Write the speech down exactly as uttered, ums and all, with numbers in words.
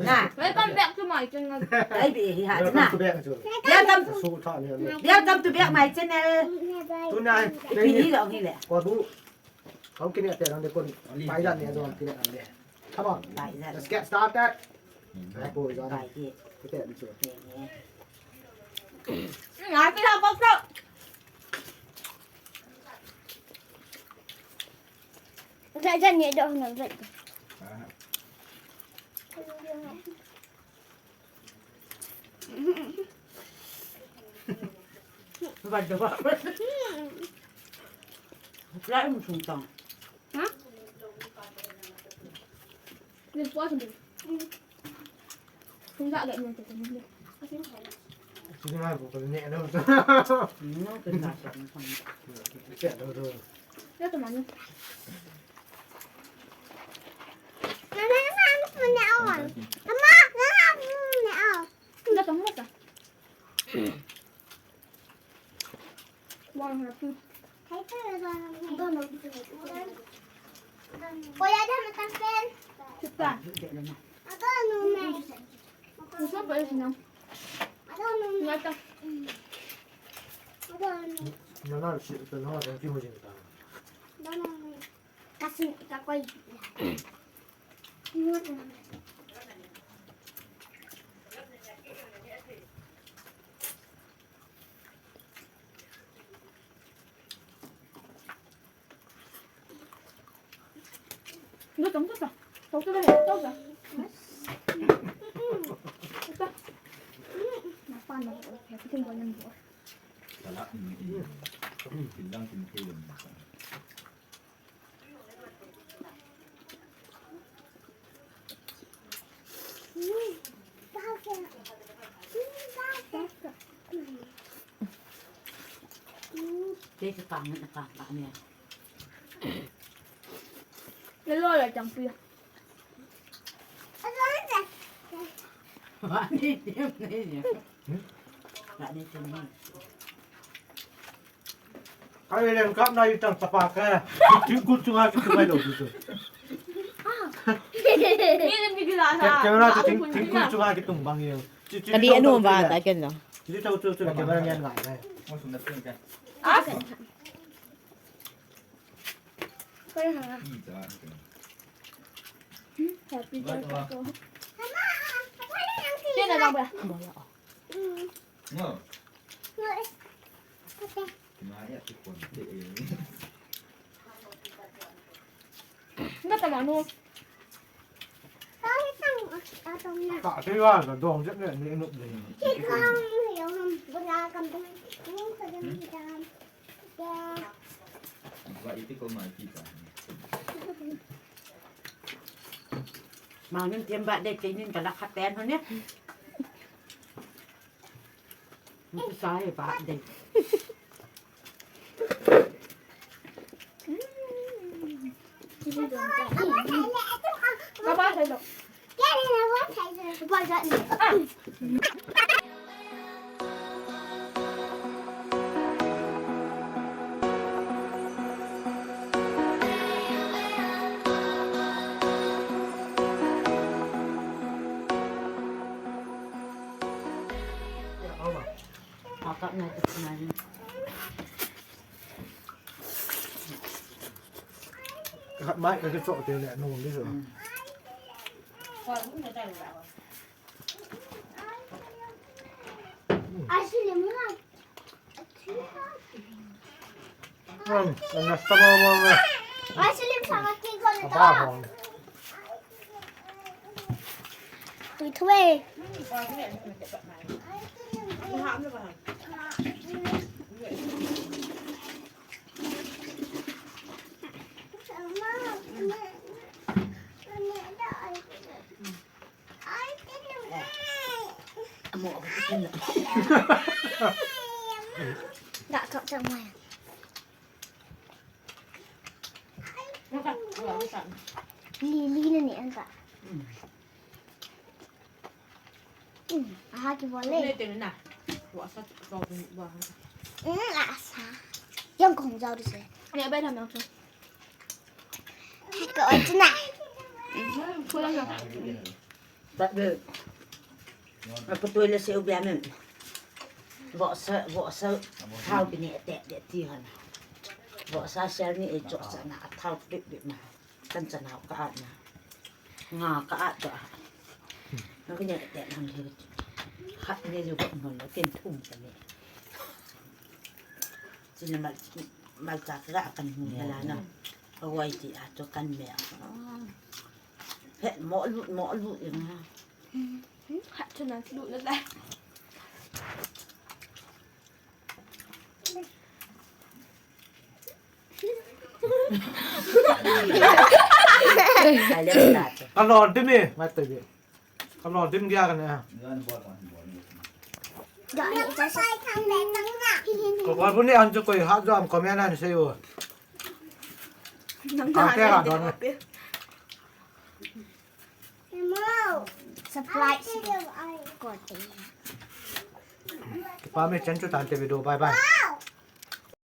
Na. Welcome back to my channel. Ai, bi hi ha, na. Welcome to back to. Welcome. Su tha ni. Welcome to back my channel. Tuna. Bi hi lo hi le. Ko bu. Kong kini ate rang de kon. Pai dan ni don kini ate. Come on. Pai dan. Let's get started. Ai, ko dan. Pai hi. Kita ni su. Ngai pi ha bok so. Jan jan ni do na vet. Ba da ba. Lai mu sung tang. Ha? Ni po sung. Sung da da ni ta ni. Sini mai bu ko ni na. Ni no ke na sa ni. Ke do do. Ya to ma ni. Nana si, nana si, ki mo jing ta. Kasi ka koi. Ndu tong tu sa. Tong tu le, tong sa. Ito. Napan mo. Piting ko ng buo. Sala, mm, mm. Pinlang, pinkilang. Kei ka kang na ka ka ne. Lalo la jang pi. Ba ni tim ni. Ba ni tim ni. Ai, leng kap na itang tapa ka. Thingkung chunga kitung ngai lou tu. Ni lim ni gila sa. Camera tu thing, thingkung chunga kitung bang yang. Kadi anu ba ta ken lo. Chili tau tu tu camera ngai ngai. Mo sum na pin ka. Ah. Koi ha. Ih, ta. Happy birthday. Mama, apa yang Dia dah lambat. Bola. Ngo. Ngo. Kena ya tu pun. Enggak tak manu. Tak kira lah dong je ni ni nuk ni. Ba iti ko ma iti ta. Mangin tiam ba dei keinin kala khaten ho ne. Mu sai ba dei. Baba sai lo. Mai ka cho te le no ni so. Ai si le mu. Hmm, nasa mo mo mo. Ai si le sa ma ki ko le to. Aba ho. Tui thui. Amo ako sa kanya. Ga ka sa mo. Lili na ni ang ka. Hmm, aha ki bole. Ni tin na. Wa sa so ni wa. Hmm, asa. Yang kong jao di se. Ni abai tham yang tu. Ko tu na. Ko yang. Tat de. Apa tu le seu bia men. Vohsa, vohsa thao kine te de ti han. Vohsa sel ni e chohsah na a thao pip pip na. Kan chanau ka at na. Nga ka at ka at. Na kine te nam le. Khat ne ju ko mon lo ken thum ka ne. China mal, malcha ka kan hu na la na. Awai ti a to kan me a. Phet mo lut, mo lut ing ha. Hat chu nan lut la la. Ai le ta chu. Ka lon dim e, ngai te bi. Ka lon dim gya ka ne. Ka kol bu ni an chu koi ha jo am comment an sei u. Nang Ang te ka don. Surprise. Kipa me chan chu tan te video. Bye bye.